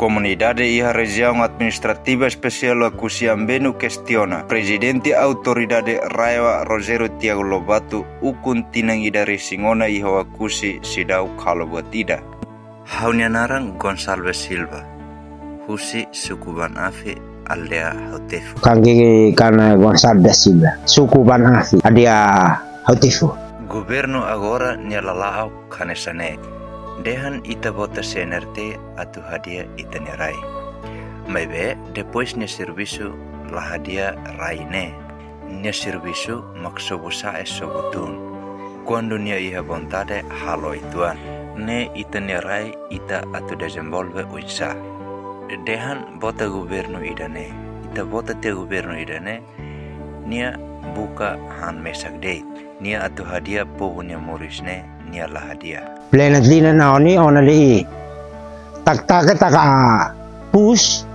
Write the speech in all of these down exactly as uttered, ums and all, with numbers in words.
Komunidade iha Rejiaun Administrativa Espesiál Oekusi Ambenu kestiona Prezidente Autoridade RAEOA Rogério Tiago Lobato ukun tinan ida resin ona iha Oekusi seidauk halo buat ida. Ha'u-nia naran Gonçalves Silva, husi suku Ban Afi, aldeia Hautefo. Kangkiki kana Gonçalves Silva, suku Ban Afi, aldeia Hautefo. Governu agora nia lala'ok hanesan ne'e. Dehan ita vota C N R T atu hadi'a ita-nia rai. Maibé depois nia servisu la hadi'a rai ne'e. Nia servisu mak sobu sa'e sobu tun. Kuandu nia iha vontade halo uitoan. Ne'e ita-nia rai, ita atu dezenvolve oinsá. Dehan vota governu ida-ne'e. Ita vota tiha governu ida-ne'e, nia buka han mesak de'it. Nia atu hadi'a povu nia moris ne'e, nia la hadi'a. Planet lina na oni ona lei. Tak tak tak a pus.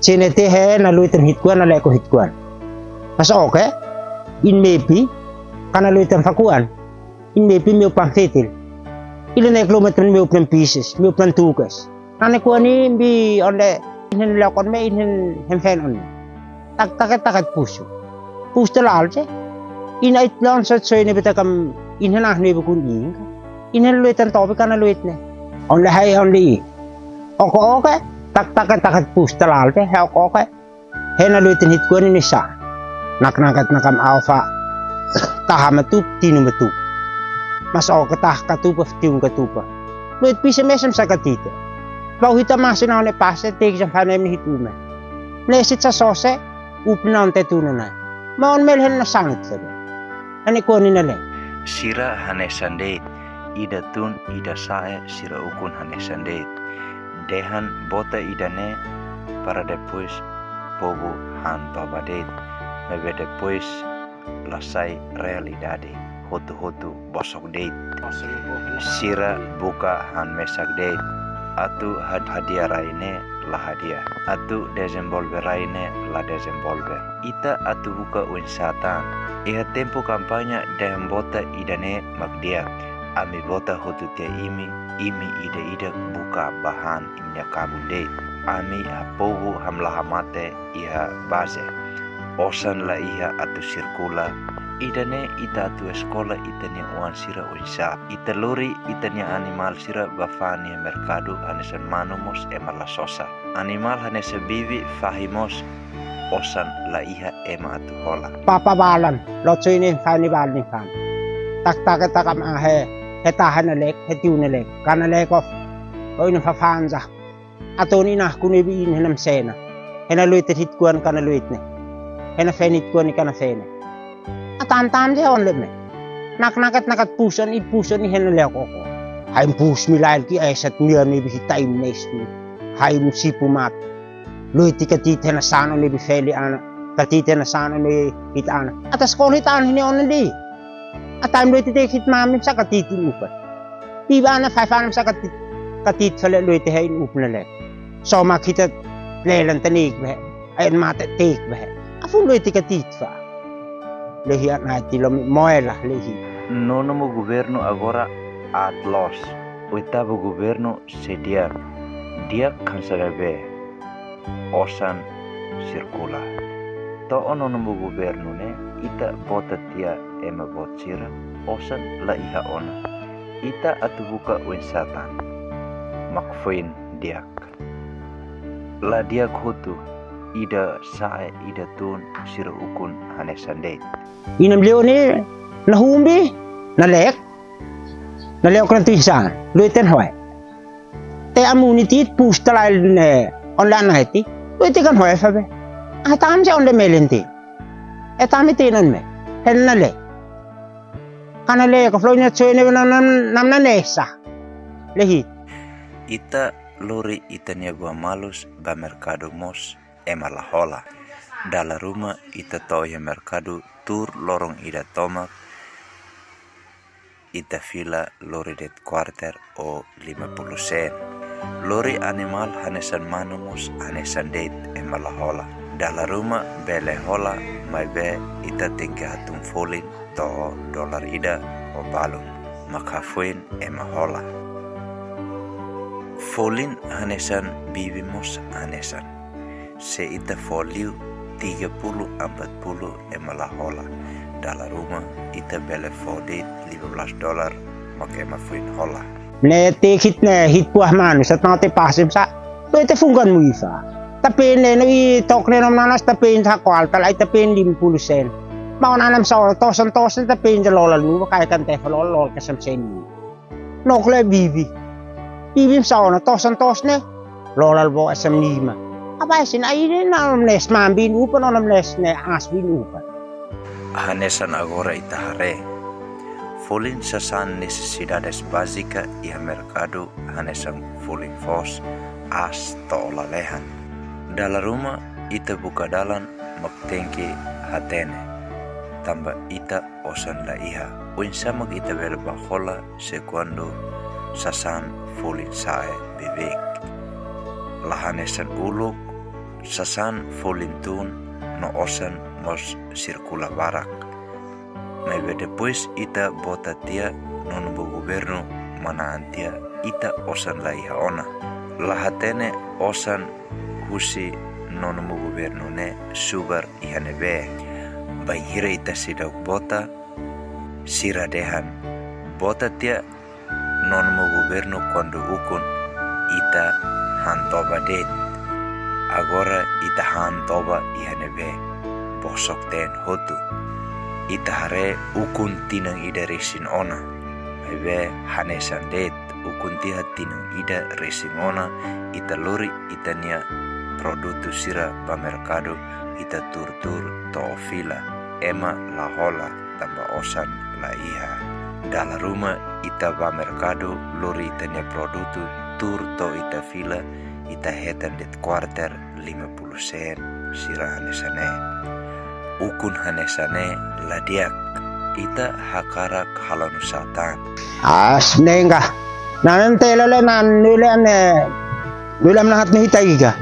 Sene te he na luitan hitkuan na leko hitkuan. Mas oke. In mepi. Kana luitan fakuan. In mepi meu pan fetil. Ila na kilometer meu pan pieces, meu pan tukas. Nane kuan ni bi onde inen lekon me inen hem fen on. Tak tak tak pusu. Pus te lal je. In ait lon sot soi ne beta kam inen ah ne bukun ing. Inen luit an topi kana luit ne. Onde hai onde i. Oke oke. Tak tak tak pus te lal je. He oke oke. Hena luitin hitkuan ini sa. Nak nakat nakam alfa. Taha matup, tinu matup. Mas oke tah katupa, tiun katupa. Luit pise mesem sa katite. Bau hita masi na one pase, tek jam fane mi hit ume. Nesit sa sose, up na onte tunu na. Ma on mel hen na sanit sabe. Ane kuan ina le. Sira hanesan de'it, ida tun, ida sa'e, sira ukun hanesan de'it. Dehan vota ida-ne'e para depois povu han toba de'it. Maibé depois la sai realidade. Hotu-hotu bosok de'it. Sira buka han mesak de'it. Atu had-, hadi'a rai ne'e la hadi'a. Atu dezenvolve rai ne'e la dezenvolve. Ita atu buka oinsá tan. Iha tempu kampaña dehan vota ida-ne'e mak di'ak. Ami vota hotu tiha imi, imi ida-idak buka ba han imi-nia kabun de'it. Ami ha povu hamlaha mate iha baze. Osan la iha atu sirkula. Ida-ne'e ita atu eskola ita-nia oan sira oinsá. Ita lori ita-nia animál sira ba fa'an iha merkadu hanesan manu mós ema la sosa. Animál hanesan bibi fahi mós osan la iha ema atu hola. Papa balan, lo soi ne fa'an ni bal ni fa'an. Tak tak tak am ahe, he tahan lek, he tiu ne lek. Kana lek of, lo ina fafa'an za. Ato ni nah kune bi in henam sena. Hena luit hitkuan kana luit ne. Hena fen hitkuan ni kana fene. Atam tam je on le me. Nak nakat nakat pusan i pusan i hena le koko. Hai pus milail ki ai sat mia ne bi hitai mes ni. Hai musipu mat. Luit i katit hena sano ne bi feli ana. Katit hena sano ne hit ana. Atas kon hit ana hini on di. Atam luit i te hit mami sa katit i upa. Iba ana fai fanam sa katit. Katit fele luit i hai upa le. So ma kita lelan tanik be. Ain mate tik be. Afu luit i katit fa. Lehi ana tilo moela lehi. Nono mo governu agora atlos. Oitavo governu sediar. Di'ak kansa be. Osan sirkula. To'o nono mo governu ne'e, ita vota tiha ema boot sira, osan la iha ona. Ita atu buka oinsá tan. Mak foin di'ak. La di'ak hotu, ida sa'e, ida tun, sira ukun hanesan de'it. Inam leo ne, na humbi, na lek, na leo kan tu isan, luiten hoe. Te amu ni tit pus talai ne on la na heti. Luiten kan hoe fa be. Ah, tam je on de melen ti. E tam ti non me. Hen na le. Kana le ko floin na choi ne nam nam nam na nesa. Lehi. Ita lori ita-nia buah malus ba merkadu mós ema la hola. Dala ruma ita to'o iha merkadu tuur loron ida tomak ita fila lori de'it kuarter ou lima puluh sen. Lori animál hanesan manu mós hanesan de'it ema la hola. Dala ruma bele hola maibé ita tenke hatún folin to'o dolar ida ou balun. Mak hafoin ema hola. Folin hanesan, bibi mós hanesan. Se ita fó liu tiga puluh, empat puluh ema la hola. Dala ruma ita bele fó de'it lima belas dolar, mak ema foin hola. Ne'e tiha hit ne'e hit puas manu, sat nau te pasim sa. Lo ita fungkan muifa. Tapi ne'e no i tok ne'e no nanas tapi sa kual tal ai tapi lima puluh sen. Mau nanam sa tosan tosan tapi lolal nu kai kan te lolal lolal kasam sen. Nok le bibi. Bibi sa ona tosan tos ne'e. Lolal bo asam lima. Apa sin ai ne'e na nes mambin upa no nam nes ne'e as bin upa. Hanesan agora ita haree. Folin sasán nesesidades bázika iha merkadu hanesan folin foos, as to'o lalehan. Dala ruma ita buka dalan mak tenke hatene. Tanba ita osan la iha. Oinsá mak ita bele bá hola se kuandu sasán folin sa'e beibeik. La hanesan uluk, sasán folin tun no osan mós sirkula barak. Maibé depois ita vota tiha nonu ba governu manán tiha ita osan la iha ona. La hatene osan husi nonu ba governu ne'e subar iha ne'ebé. Bainhira ita seidauk vota, sira dehan vota tiha nonu ba governu kuandu ukun ita han toba de'it. Agora ita han toba iha ne'ebé? Bosok-teen hotu. Ita haree ukun tinan ida resin ona. Maibé hanesan de'it, ukun tiha tinan ida resin ona, ita lori ita-nia produtu sira ba merkadu, ita tuur-tuur to'o fila, ema la hola tanba osan la iha. Dala ruma ita ba merkadu lori ita-nia produtu tuur to'o ita fila, ita hetan de'it kuarter lima puluh sen, sira hanesan ne'e. Ukun hanesan ne'e la di'ak, ita hakarak halo nusá tan. As nengga. Nanan tela le nan nule ne. Nule am nahat ni hita iga.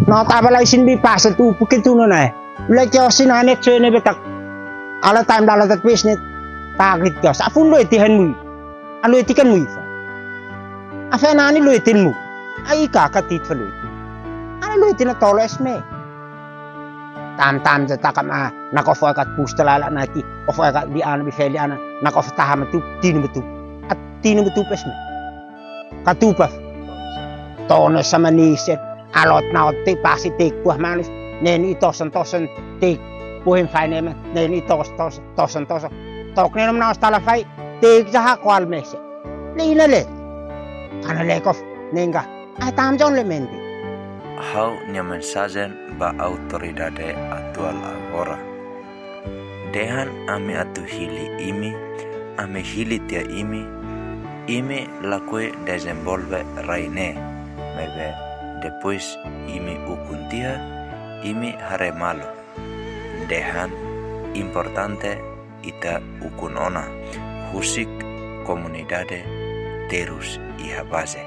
No taba lai sin bi pasa tu pukitu no nai. Leke osin ane tsene betak. Ala time dala tat pes ne. Tagit kios. Afun lo eti han mui. Alo eti kan mui. Afe nani lo eti mu. Ai ka ka tit fa lo eti. Ane lo eti na tolo esme. Tam tam je takam a. Nak ofo kat pustalala naki. Ofo kat bi ana bi feli ana. Nak ofo tahama tu. Tinu betu. At tinu betu pesme. Katupa. Tono sama nise. Alot na ote pasi tek puas manus. Nenu i toson toson tek. Puhin fai nema. Nenu i tos tos toson toson. Tok nenu na ostala fai. Tek jaha kual mese. Le ina le. Kana le kof. Nengga. Ai tam jon le mendi. Ha'u-nia mensajen ba autoridade atuál agora. Dehan ami atu hili imi, ami hili tiha imi, imi lakohi dezenvolve rai ne'e, maibé depois imi ukun tiha, imi haree malu. Dehan importante ita ukun ona, husik komunidade terus iha baze.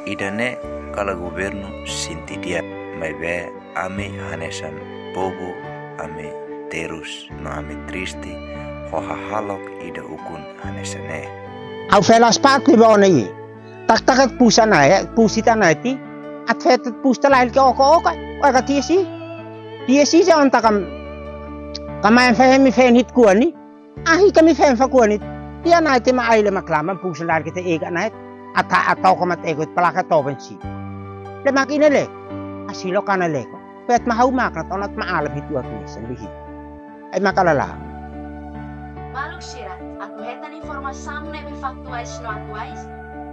Ida-ne'e kala governu sente di'ak, maibé ami hanesan povu, ami terus no ami triste ho hahalok ida ukun hanesan ne'e. Au felas pak di bone i. Tak tak at pusa na ya, pusi ta na ti. At fet at pusta lail ke oko oko. Wa ka tiesi. Tiesi ja on takam. Kamain fehemi fen hit kuani. Ahi kami fen fa kuani. Tia na ti ma ai le maklama pusa lail kita ega na. Ata atau kamat ego pelaka toben si. Le mak ina le. Asilo kana leko. Pet ma hau mak na tonat ma alam hitu aku sen bihi. Ai mak alala. Maluk sira, atu hetan informasaun ne'ebé faktuais no atuais,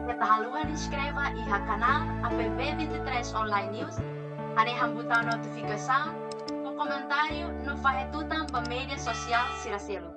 keta haluha inskreve iha kanál A P V vinte e três Online News, hanehan butaun notifikasaun, no komentáriu, no fahe tutan ba média sosiál sira seluk.